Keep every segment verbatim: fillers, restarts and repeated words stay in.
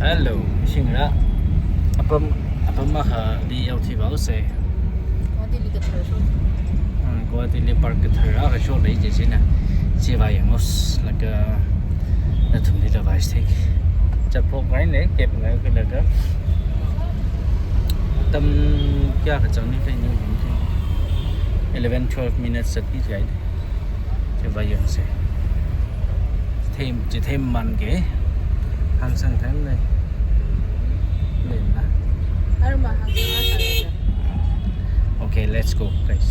Hello, shingra. Apam, apam akha li yaothui vāsa. Guwahati li kathar shot. Ah, Guwahati li park kathar akha shot lei chi china. Chi vāyanglusa, laga nathumli advice take. Chapok ngai ne, kep ngai kalaga. Tam kayākha chang ni kai ni. Eleven, twelve minutes zatki jai. Chi vāyangsa. Chithei, chithei man ke. Hāngsang thang lei. Lei na. Arma hāngsang thang lei. Okay, let's go, guys.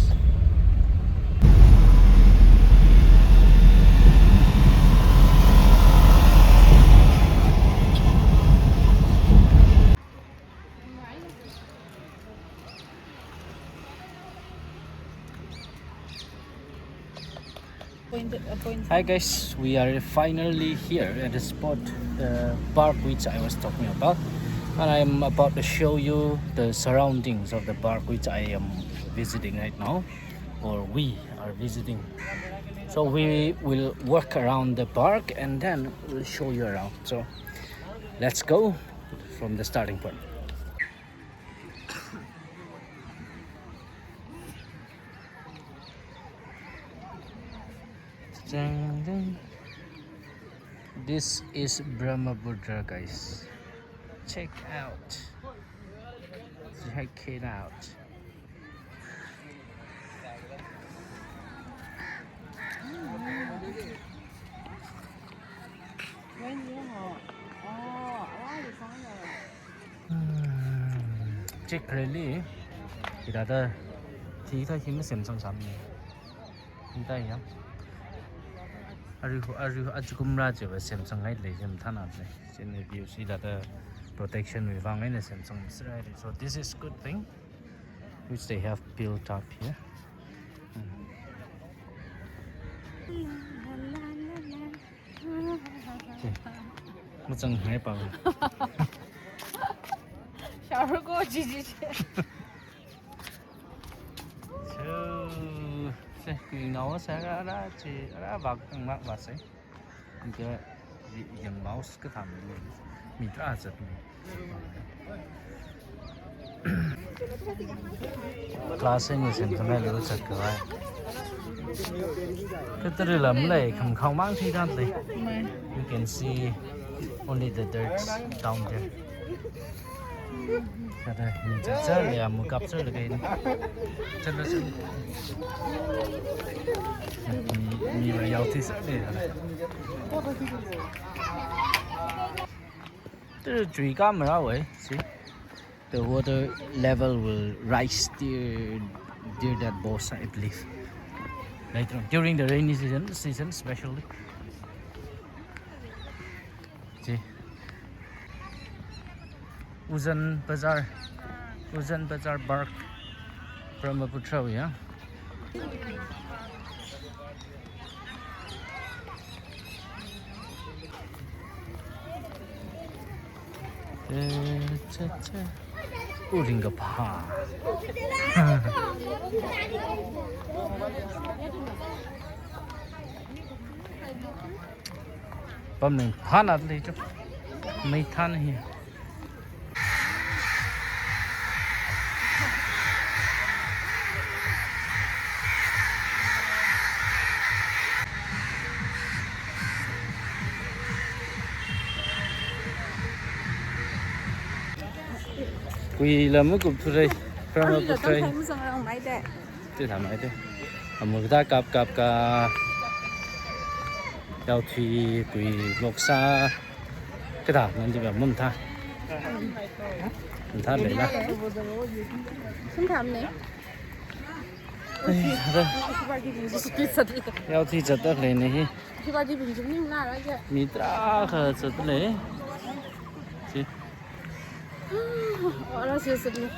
Point, uh, point. Hi guys, we are finally here at the spot, the park which I was talking about. And I'm about to show you the surroundings of the park which I am visiting right now, or we are visiting. So we will walk around the park and then we'll show you around. So let's go from the starting point. Dang, dang. This is Brahmaputra, guys. Check out. Check it out. Hmm, check really. Hithāda, hithā hi masemsang sāmana. Hithā ya. Ari hu, ari hu, achukum rā chiva semsanghai lei, semthana lei. Chieina view hithāda protection wui vang eina semsang sārai. So this is good thing which they have built up here. Hmm. Okay. Mazanghai pa. Sharuko jiji. So, se, kuinao se, ara, ara, chi, ara, vak, vak, vak, se. Nika, yang mouse kathā mi, mi tarā zat mi. Class eina semsanghailala zatkhavai. Kathara lam lei, kham khao mang thi dan lei. You can see only the dirt down there. Kada, mi zat zat lei, amu kap zat lei kaina. Zat lei, zat lei. Mi, mi la yaothui zat lei. Tara chui kamara wai, see? The water level will rise till, till that boss, I believe. Later on, during the rainy season, season especially. See? Uzan Bazar. Uzan Bazar Park. Brahmaputra, yeah? Eh, cha, cha. Uring kapha. Pamning phānat lei chu. Mei thān hi. Kui lam kupthurai, pram kupthurai. Tui thāmai te. Amu kathā kap kap ka. Yaothui kui loksa. Kathā, nandi ba mum thā. Mum thā leila. Sum tham ne. Ai, hada. Yaothui zatda leina hi. Mi tarākha zatda lei. Si. Ora si zatda lei.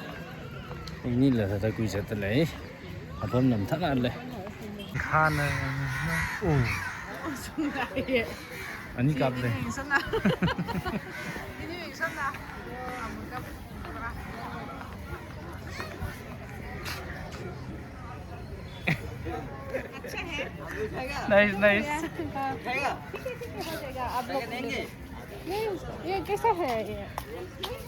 Ini la thāda kui zatda lei. Apam lam thāna lei. Khana. Oh. Ani kap lei. Nice, nice. ठीक है, ठीक है, हो जाएगा। आप लोग नहीं, ये कैसा है ये? ठीक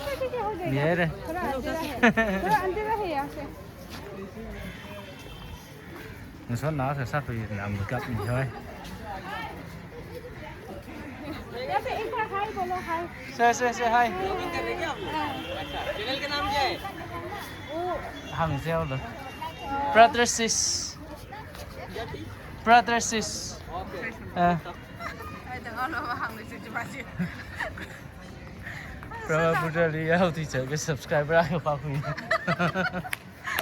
है, ठीक है, हो जाएगा। ये रे। थोड़ा अंधेरा है, थोड़ा अंधेरा है यहाँ से। Ngasotnao sāsā khuina makeup ni hoi. यहाँ से एक बार हाय बोलो, हाय। Say, say, say hi. Channel का नाम क्या है? वो hāngsa lo. Brother sis. Brother sis. Okay. Eh. Brahmaputra li yaothui chaka subscriber akha phākhui.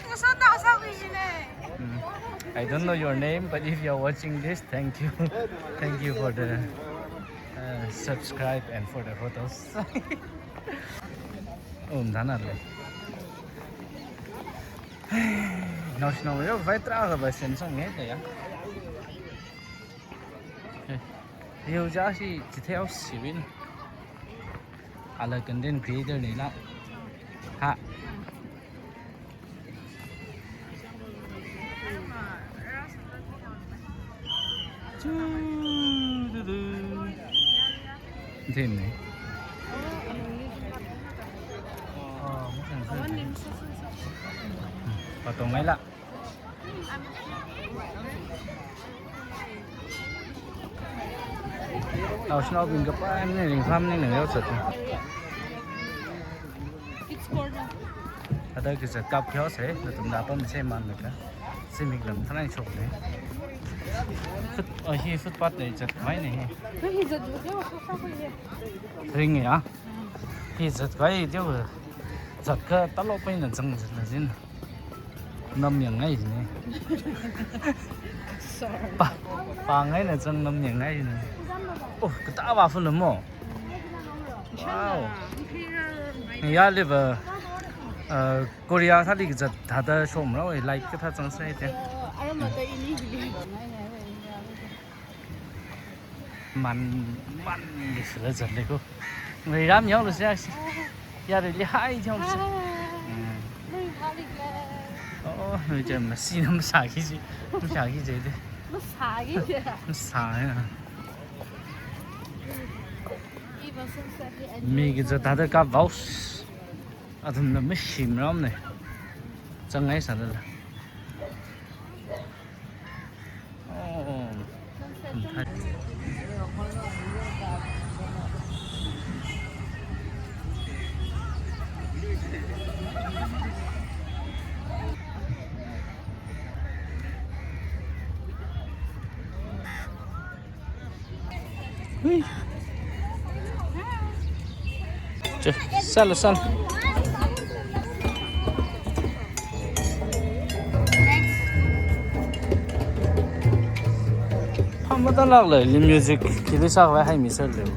Ngasotnao sākhui jina. Mm. I don't know your name, but if you're watching this, thank you. Thank you for the, uh, subscribe and for the photos. Um, dana le. Naoshinao yo, vai tra ga vai sen sang nge ya. Eh, yo ja shi chitheo siwin. Ala content creator ni la. Ha. Chu, du, du. Thim ni. Oh, mukhan sa. Patong ngai la. Naoshinaobing kapam ni ringpham ni nang yao sat. It's corner. Ada kizat kap kyo se, nathum da pam se man ka. Zimik lam thanai chok ni. Foot, oh, hi footpath ni zat khavai ni hi. Hi zat khavai ni. Ring ya. Hi zat khavai teo. Zat kha talo pai na zang zat na zin. Namyangngai jina. Sorry. Pa, pangai na zang namyangngai jina. Oh, katā ba full mo. Wow. Ya live, uh, Korea thāli kazat thāda shomrao, like kathā zangsai te. Arama ta ini. Man, man, li sila zatle ko. Ram yao lo sia. Ya, really high jump. Ah, mm. Very high. Oh, no, je masi na masaki ji. Masaki ji de. Masaki ji. Masa ya. Mi kazat thāda kap vaus. Athumna mashimrao ne. Zangngai sālala. Oh. Hui. Che, sal, sal. Pham matālāk lei, li music kili sākhavai haimi sālei.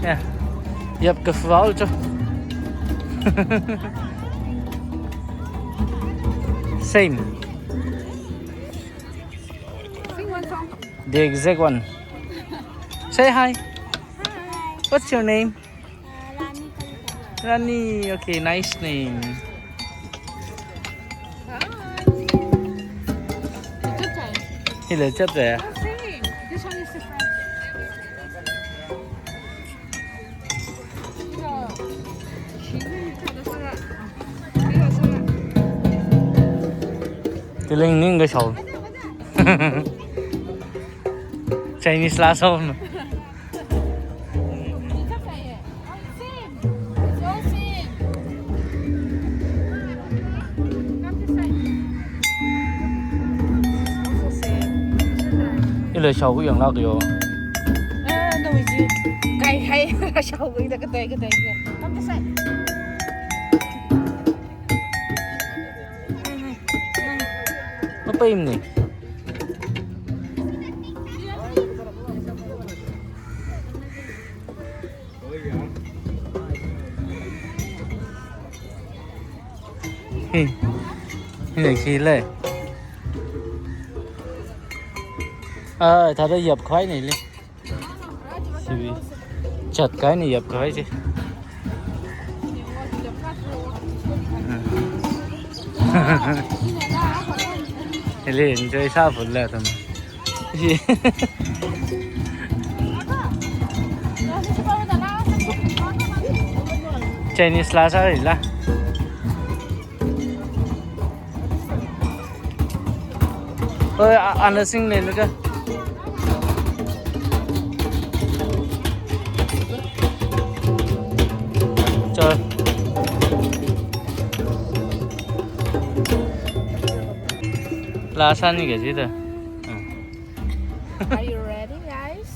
Ya. Yap ka flower cho. Same. Sing one song. The exact one. Say hi. Hi. What's your name? Uh, Rani Kalita. Rani, okay, nice name. Hi. Hi le chap de. Oh, same. This one is different. Tiling ning ka shawl. Chinese la shawl. Ila shaokhui yanglāk yo. Ah, no, iji. Kai, kai, shaokhui da katei, katei, katei. Come this side. Mapaimni. Hi. Hi, hi le. Ah, thāda yap khavai ni le. Sivi. Chat khavai ni yap khavai chi. Hi le enjoy sā full la tam. Hi. Chinese laa sāra. Oi, a-, ana sing leiluka. Chal. Laa sāni kaji da. Are you ready, guys?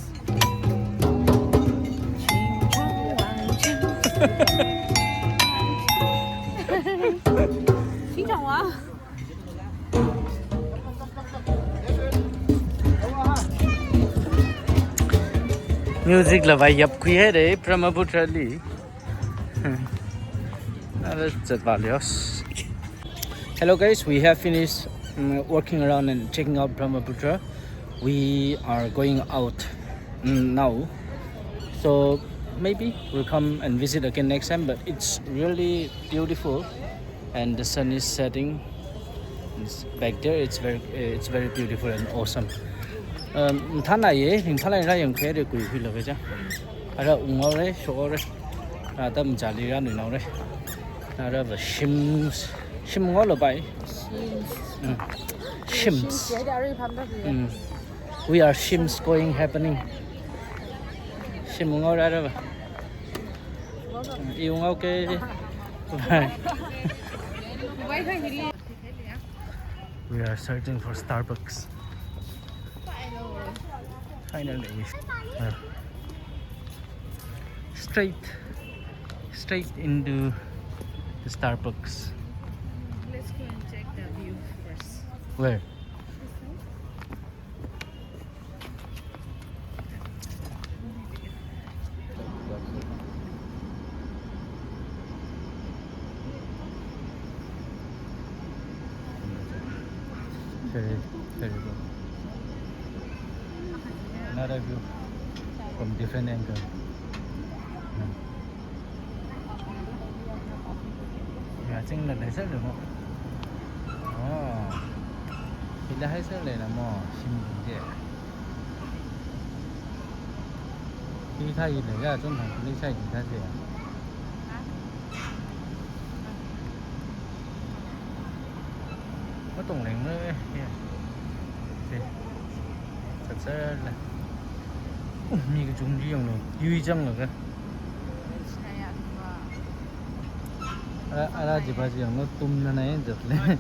Music la vai yapkhui haira Brahmaputra li. Ara chatva leos. Hello guys, we have finished, mm, walking around and checking out Brahmaputra. We are going out, mm, now. So maybe we'll come and visit again next time, but it's really beautiful and the sun is setting. It's back there, it's very, it's very beautiful and awesome. Um, thana ye, ning thala ra yang khe de kui hui lo ve ja. Ara ungau re, shokau re. Ara tam jali ra nui nau re. Ara ba shim, shim ngau lo bai. Shims. Mm. Shims. Shims, ya, ada ari pam dah, ya. Mm. We are Shims going happening. Shim ngau ra ra ba. Mm, i ungau ke. Bye. We are searching for Starbucks. Finally. Uh, straight, straight into the Starbucks. Let's go and check the view first. Where? Very, very good. Another view from different angle. Hmm. Ya, chingna leisālu mo. Oh. Hila haisālei na mo, shim je. Hi thāi lei ya, chon thang ni sai ji thā je. Matongleng le, ya. Che. Chatchala. Uh, mi kachungkha yanglu, yui changlaga. Ara, ara jiva chi yanglu, tumna na yen zatle.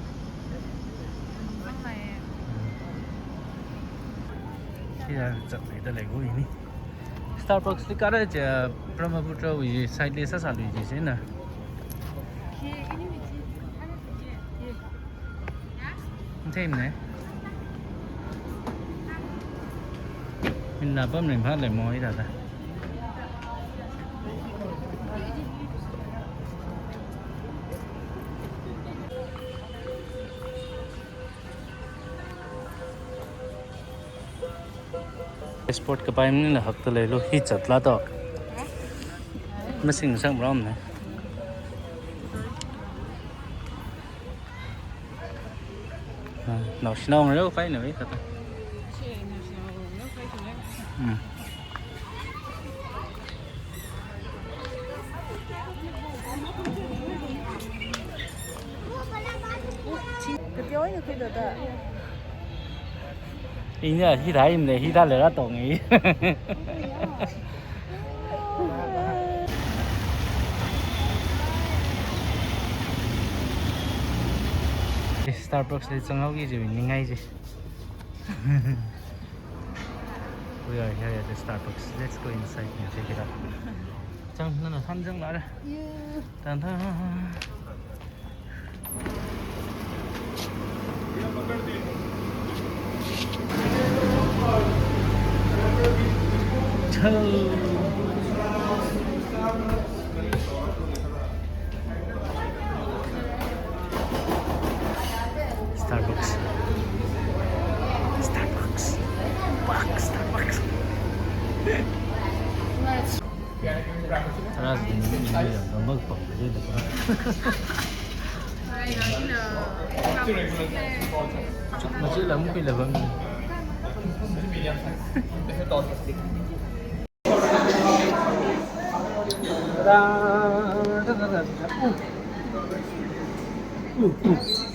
Hiya zatle da lei ko ini. Starbucks li kara je Brahmaputra wui side li sāsālui jisina. Nthem ne. Minna pam ring pha lei mo ida da. Passport kapai maningla hakta leilu, hi zatla to. Masing sang ram ne. Ah, naoshinao ngareo kai na ve kata. Hmm. Ina hithā imne, hithā leira tong i. Starbucks li zanghaoki ji ningai ji. We are here at the Starbucks. Let's go inside and check it out. Zang, nana san zangla. Tan tan. Chalo. Starbucks. Starbucks. Fuck, Starbucks. Nice. Ara zin ni ni ya, gambar pang aja deh. Masih lama pila bang.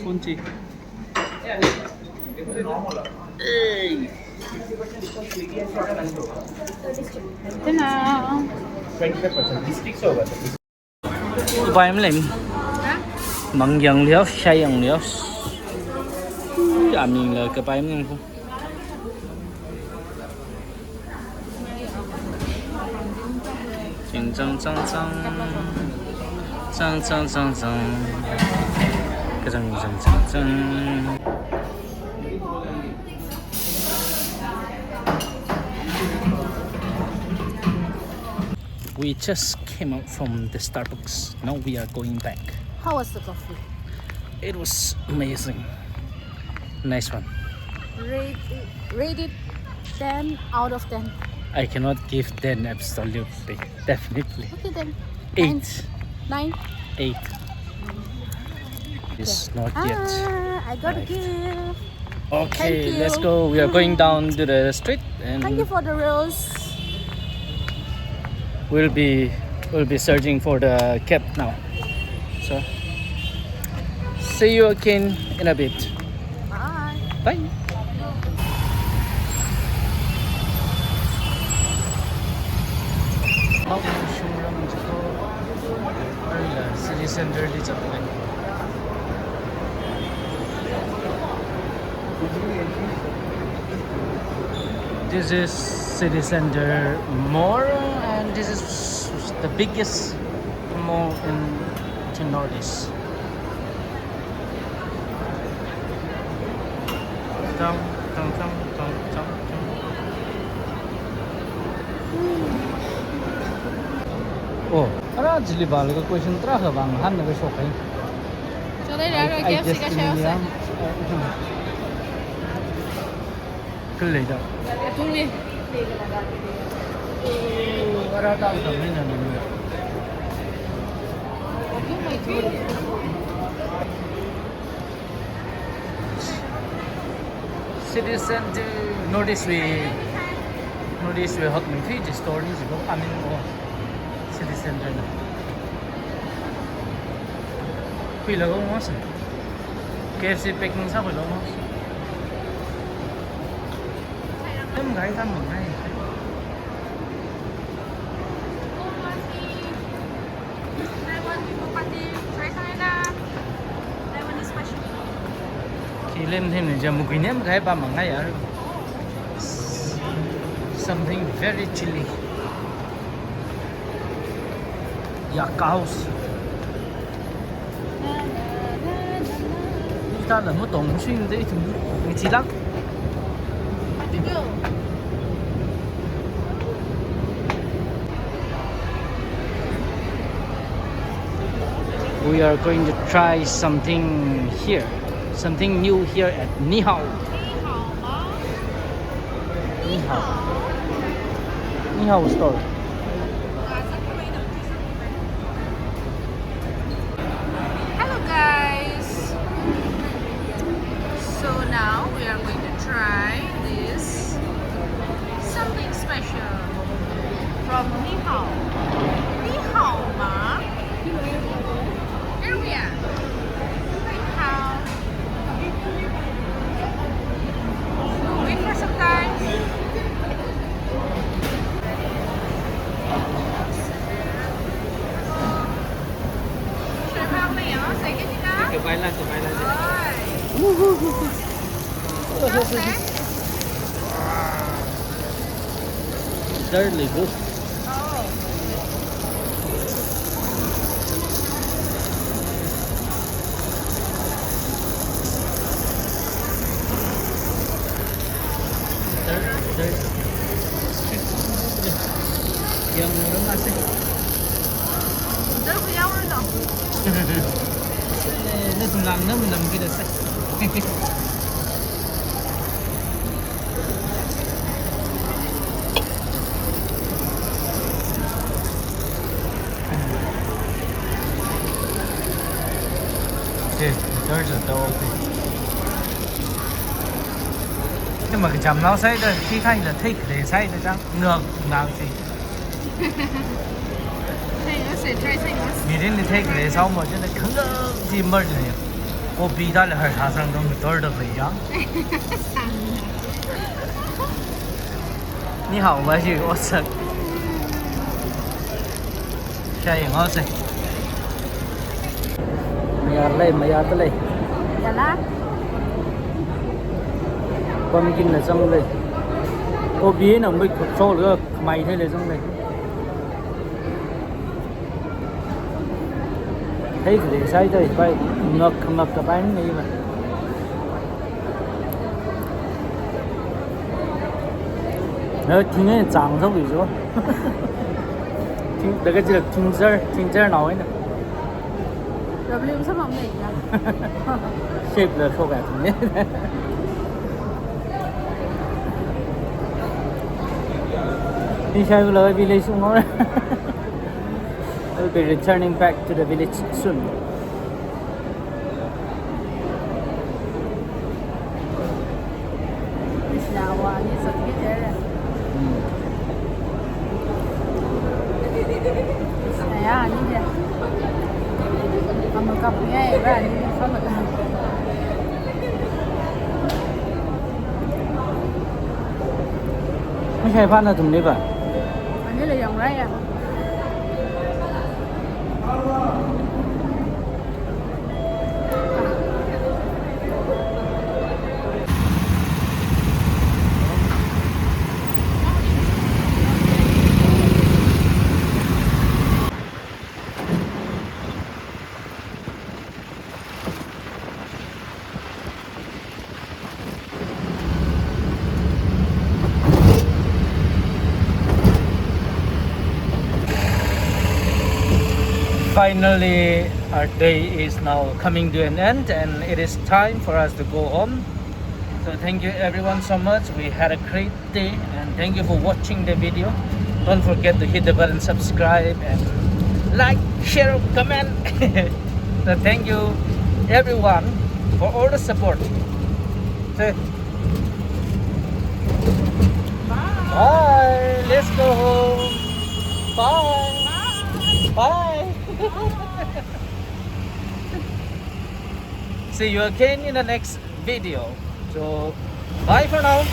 Phone chi. Hello. Kapai malei. Ha? Mang yang liao, shai yang liao. Ui, aming la kapai malei. Jing jang jang jang. Jang jang jang jang. Kajang jang jang jang. We just came out from the Starbucks. Now we are going back. How was the coffee? It was amazing. Nice one. Rate, rate it ten out of ten. I cannot give ten absolutely. Definitely. Okay then. Eight. Nine. Nine. Eight. It's not yet. Ah, I got a gift. Okay, let's go. We are going down to the street and thank you for the rose. We'll be, we'll be searching for the cab now. So, see you again in a bit. Bye. Bye. City Center li chapna. This is City Center Mall, and this is the biggest mall in the Northeast. Tang, tang, tang, tang, tang, tang. Oh, ara chili balaga question tarākha vang hānglaga shok hai. Chole, I, rāra, I K F C just ka share. Khalei da. Tungli. Ara ta ta mai na ni. City Center, Northeast wui, Northeast wui hotmang chi store ni jibo, I mean, oh, City Center na. Khuilaga ngos. K F C packing sākhuilaga ngos. Em gai tam mang ai. Khi lem them ne, jam kui nem kai pa mang ai ya. Something very chilly. Yak house. Ita la mo tong sing de tum ni chi lang. We are going to try something here, something new here at Nihao. Nihao. Nihao store. Hello guys. So now we are going to try this something special from Nihao. Nihao ma. Here we are. Nihao. Wait for some time. Thirdly good. Yang mana masih? Ini senang nam nam kita sih. Okay, there's a door. Ni ma kacham nao sai da, khi khai da, thei khalei sai da chang, ngak nang si. Thei na Mirinli theikhare sāhaoma, chieina khangakti marjine. Kopi dala har sāsang dong tor da bai ya. Ni hao ba shi osak. Shai ngao se. Mayar lei, mayar ta lei. Yala. Pumpkin la zang lei. Kopi na mai khut so le, khamai thei le zang lei. Theikhare sāi thei pai, ngak ngak kapai ni ba. Na thing e chang so bi so. Thing, daga jilak thing jar, thing jar nao e na. Problem sa mam nei ya. Shape la shoka thing e. Ni shai lo village ung. We'll be returning back to the village soon. Mashai pha nathumli ba? Ani la yang rai ya. Finally, our day is now coming to an end, and it is time for us to go home. So thank you everyone so much. We had a great day, and thank you for watching the video. Don't forget to hit the button, subscribe, and like, share, comment. So thank you everyone for all the support. Say bye. Let's go home. Bye. Bye. See you again in the next video. So, bye for now.